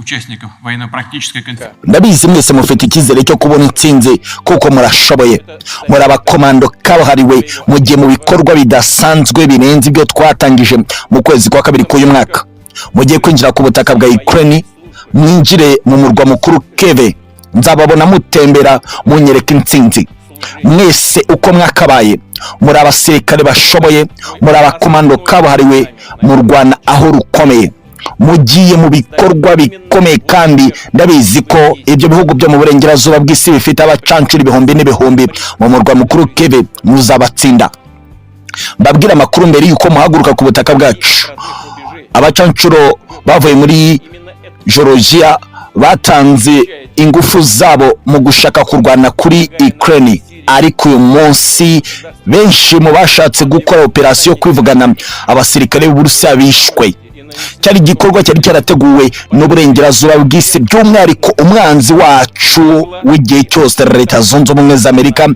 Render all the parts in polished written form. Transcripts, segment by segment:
Участников военно-практической конференции. Ndabizi mwese mufite icyizere cyo kubona intsinzi kuko murashoboye, muri abakomando kabuhariwe. Mugiye mu bikorwa bidasanzwe birenze ibyo twatangije mu kwezi kwa kabiri k'uyu mwaka. Mugiye kwinjira ku butaka bwa Ukraine, mwinjire mu murwa mukuru Kiev. Nzababona mutembera munyereka intsinzi. Mwese uko mwakabaye muri abasirikare bashoboye, muri abakomando kabuhariwe, murwana aho rukomeye. Mugiye mu bikorwa bikomeye kandi ndabizi ko ibyo bihugu byo mu burengerazuba bw'isi bifite abacancuro ibihumbi n'ibihumbi mu murwa mukuru Kiev. Muzabatsinda. Mbabwire amakuru mbere y'uko muhaguruka ku butaka bwacu. Abacancuro bavuye muri Georgia batanze ingufu zabo mu gushaka kurwana kuri Ukraine, ariko uyu munsi benshi mu bashatse gukora operasiyo kwivugana abasirikare b'Uburusiya bishwe. Cyari igikorwa cyari cyarateguwe n'uburengerazuba bw'isi, by'umwihariko umwanzi wacu w'igihe cyose, Leta Zunze Ubumwe za Amerika.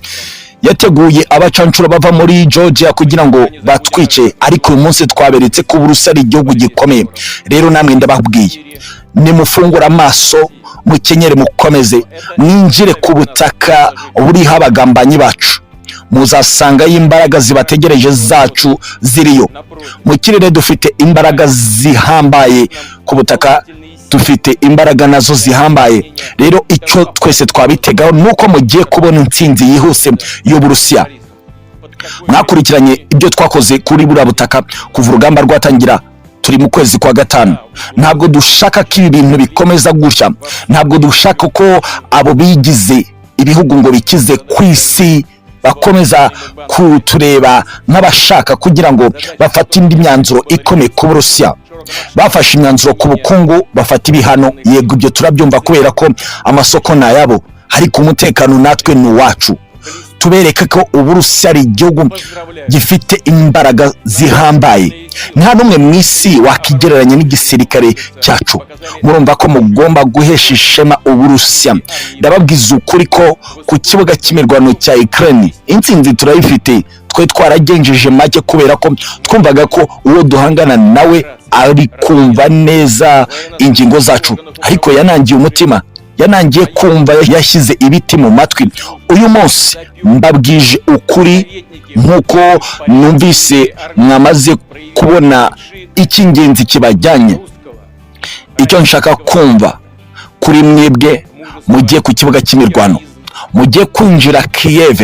Yateguye abacancuro bava muri Georgia kugira ngo batwice, ariko uyu munsi twaberetse ko Uburusiya ari igihugu gikomeye. Rero namwe ndababwiye, nimufungure amaso, mukenyere, mukomeze mwinjire ku butaka buriho abagambanyi bacu. Muzasangayo imbaraga zibategereje zacu ziriyo. Mu kirere dufite imbaraga zihambaye, ku butaka dufite imbaraga nazo zihambaye. Rero icyo twese twabitegaho ni uko mugiye kubona intsinzi yihuse y'Uburusiya. Mwakurikiranye ibyo twakoze kuri buriya butaka kuva urugamba rwatangira, turi mu kwezi kwa gatanu. Ntabwo dushaka ko ibi bintu bikomeza gutya. Ntabwo dushaka ko abo bigize ibihugu ngo bikize ku isi bakomeza kutureba nk'abashaka kugira ngo bafate indi myanzuro ikomeye ku Burusiya. Bafashe imyanzuro ku bukungu, bafata ibihano, yego ibyo turabyumva kubera ko amasoko ni ayabo, ariko umutekano natwe ni uwacu. Tubereke ko Uburusiya ari igihugu gifite imbaraga zihambaye. Nta n'umwe mu isi wakigereranya n'igisirikare cyacu. Murumva ko mugomba guhesha ishema Uburusiya. Ndababwiza ukuri ko ku kibuga cy'imirwano cya Ukraine intsinzi turayifite. Twe twaragenjeje make kubera ko twumvaga ko uwo duhangana nawe ari kumva neza ingingo zacu, ariko yanangiye umutima, yanangiye kumva, yashyize ibiti mu matwi. Uyu munsi mbabwije ukuri, nk'uko numvise mwamaze kubona icy'ingenzi kibajyanye, icyo nshaka kumva kuri mwebwe mugiye ku kibuga cy'imirwano, mugiye kwinjira Kiev,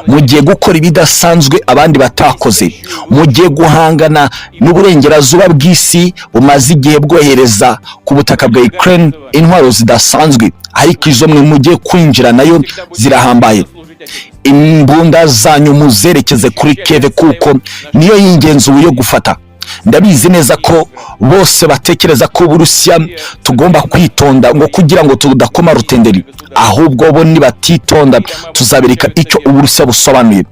mugiye gukora ibidasanzwe abandi batakoze, mugiye guhangana n'uburengerazuba bw'isi bumaze igihe bwohereza ku butaka bwa Ukraine intwaro zidasanzwe, ariko izo mwe mugiye kwinjira nayo zirahambaye. Imbunda zanyu muzerekeze kuri Kiev kuko niyo y'ingenzi ubu yo gufata. Ndabizi neza ko bose batekereza ko Uburusiya tugomba kwitonda ngo kugira ngo tudakoma rutenderi. Ahubwo bo nibatitonda tuzabereka icyo Uburusiya busobanuye.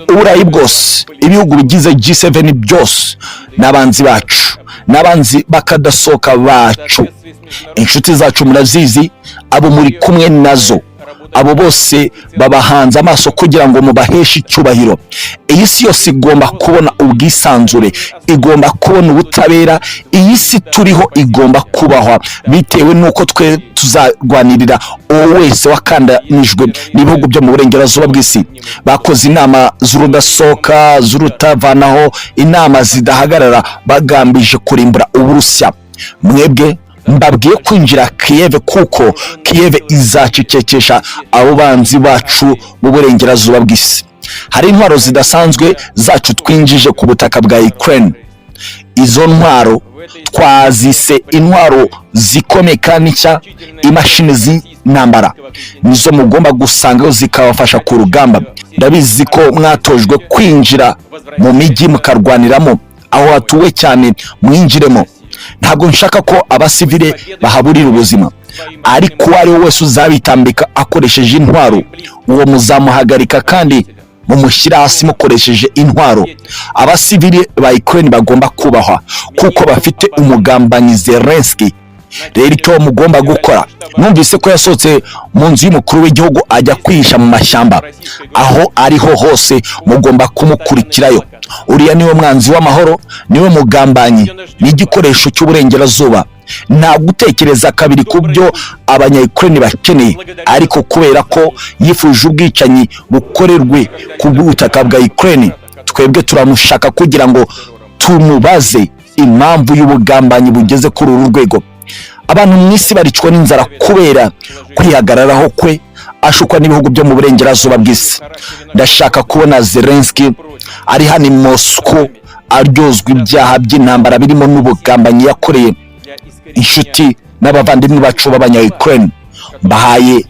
Uburayi bwose, ibihugu bigize G7 byose n'abanzi bacu, n'abanzi bakadasohoka bacu. Inshuti zacu murazizi, abo muri kumwe nazo, abo bose babahanze amaso kugira ngo mubaheshe icyubahiro. Iyi si yose igomba kubona ubwisanzure, igomba kubona ubutabera. Iyi si turiho igomba kubahwa bitewe n'uko twe tuzarwanirira uwo wese wakandamijwe n'ibihugu byo mu burengerazuba bw'isi. Bakoze inama z'urudasohoka, z'urutavanaho, inama zidahagarara, bagambije kurimbura Uburusiya. Mwebwe mbabwiye kwinjira Kiev kuko Kiev izacecekesha abo banzi bacu mu burengerazuba bw'isi. Hari intwaro zidasanzwe zacu twinjije ku butaka bwa Ukraine. Izo ntwaro twazise intwaro zikomeye kandi nshya, imashini z'intambara. Nizo mugomba gusangaho zikabafasha ku rugamba. Ndabizi ko mwatojwe kwinjira mu mijyi mukarwaniramo. Aho hatuwe cyane mwinjiremo. Ntabwo nshaka ko abasivile bahaburira ubuzima, ariko uwo ari we wese uzabitambika akoresheje intwaro, uwo muzamuhagarika kandi mumushyira hasi mukoresheje intwaro. Abasivile ba Ukraine bagomba kubahwa kuko bafite umugambanyi Zelensky. Rero icyo mugomba gukora, numvise ko yasohotse mu nzu y'umukuru w'igihugu ajya kwihisha mu mashyamba. Aho ariho hose mugomba kumukurikirayo. Uriya niwe mwanzi w'amahoro, niwe mugambanyi, ni igikoresho cy'uburengerazuba. Nta gutekereza kabiri ku byo Abanya-Ukraine bakeneye, ariko kubera ko yifuje ubwicanyi bukorerwe ku bw'ubutaka bwa Ukraine, twebwe turamushaka kugira ngo tumubaze impamvu y'ubugambanyi bugeze kuri uru rwego. Abantu mu isi baricwa n'inzara kubera kwihagararaho kwe, ashukwa n'ibihugu byo mu burengerazuba bw'isi. Ndashaka kubona Zelensky ari hano i Moscow aryozwa ibyaha by'intambara birimo n'ubugambanyi yakoreye inshuti n'abavandimwe bacu b'Abanya-Ukraine. Mbahaye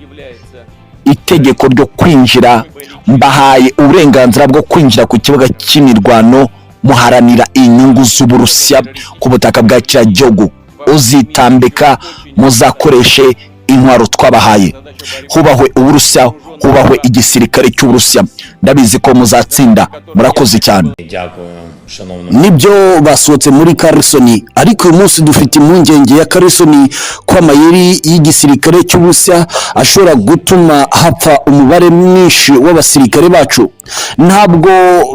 itegeko ryo kwinjira, mbahaye uburenganzira bwo kwinjira ku kibuga cy'imirwano, muharanira inyungu z'Uburusiya ku butaka bwa kiriya gihugu. Uzitambika, muzakoreshe intwaro twabahaye. Hubahwe Uburusiya, hubahwe igisirikare cy'Uburusiya. Ndabizi ko muzatsinda. Murakoze cyane. Дякую, шановному. Nibyo, basohotse muri Kherson, ariko uyu munsi dufite impungenge ya Kherson ko amayeri y'igisirikare cy'Uburusiya ashobora gutuma hapfa umubare mwinshi w'abasirikare bacu. Ntabwo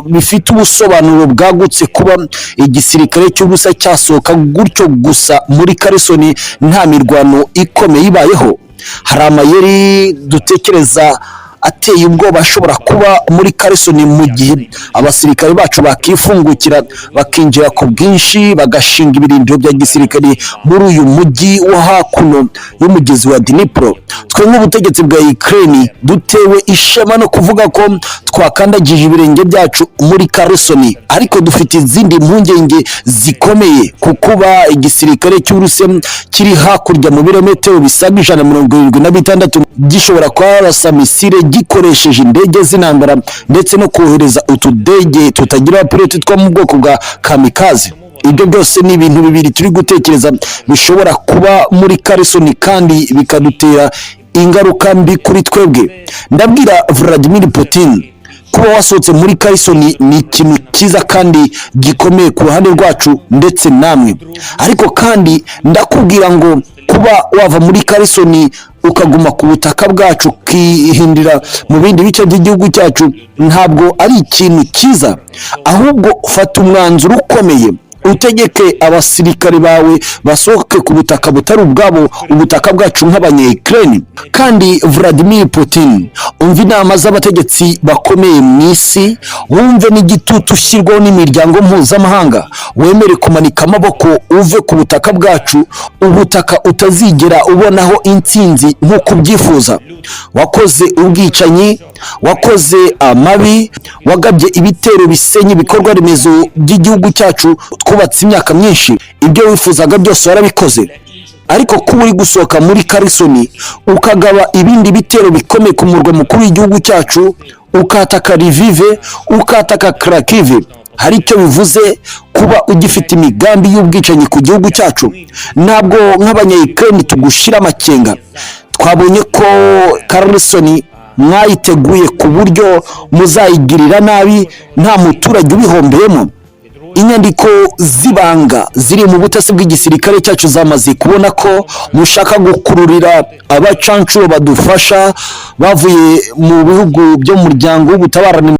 bifite ubusobanuro bwagutse kuba igisirikare cy'Uburusiya cyasohoka gutyo gusa muri Kherson nta mirwano ikomeye ibayeho. Hari amayeri dutekereza ateye ubwoba ashobora kuba muri Kherson mu gihe abasirikare bacu bakifungukira, bakinjira ku bwinshi, bagashinga ibirindiro bya gisirikare muri uyu mujyi wo hakuno y'umugezi wa Dnipro. Twe nk'ubutegetsi bwa Ukraine dutewe ishema no kuvuga ko twakandagije ibirenge byacu muri Kherson, ariko dufite izindi mpungenge zikomeye ku kuba igisirikare cy'Uburusiya kiri hakurya mu birometero bisaga 176 gishobora kurasa misile gikoresheje indege z'intambara, ndetse no kohereza utudege tutagira abapilote two mu bwoko bwa kamikaze. Ibyo byose ni ibintu bibiri turi gutekereza bishobora kuba muri Kherson kandi bikadutera ingaruka mbi kuri twebwe. Ndabwira Vladimir Putin, kuba wasohotse muri Kherson ni ikintu cyiza kandi gikomeye ku ruhande rwacu ndetse namwe, ariko kandi ndakubwira ngo kuba wava muri Kherson ukaguma ku butaka bwacu, ukihindira mu bindi bice by'igihugu cyacu, ntabwo ari ikintu cyiza. Ahubwo fata umwanzuro ukomeye, utegeke abasirikare bawe basohoke ku butaka butari ubwabo, ubutaka bwacu nk'Abanya-Ukraine. Kandi Vladimir Putin, umva inama z'abategetsi bakomeye mu isi, wumve n'igitutu ushyirwaho n'imiryango mpuzamahanga, wemere kumanika amaboko uve ku butaka bwacu, ubutaka utazigera ubonaho intsinzi nk'uko ubyifuza. Wakoze ubwicanyi, wakoze amabi, wagabye ibitero bisenya ibikorwa remezo by'igihugu cyacu twubatse imyaka myinshi. Ibyo wifuzaga byose warabikoze, ariko kuba uri gusohoka muri Kherson ukagaba ibindi bitero bikomeye ku murwa mukuru w'igihugu cyacu, ukataka Lviv, ukataka Kharkiv, hari icyo bivuze kuba ugifite imigambi y'ubwicanyi ku gihugu cyacu. Ntabwo nk'Abanya-Ukraine tugushira amakenga. Twabonye ko Kherson mwayiteguye ku buryo muzayigirira nabi nta muturage ubihombeyemo. Inyandiko z'ibanga ziri mu butasi bw'igisirikare cyacu zamaze kubona ko mushaka gukururira abacancuro badufasha bavuye mu bihugu byo mu muryango w'ubutabarane.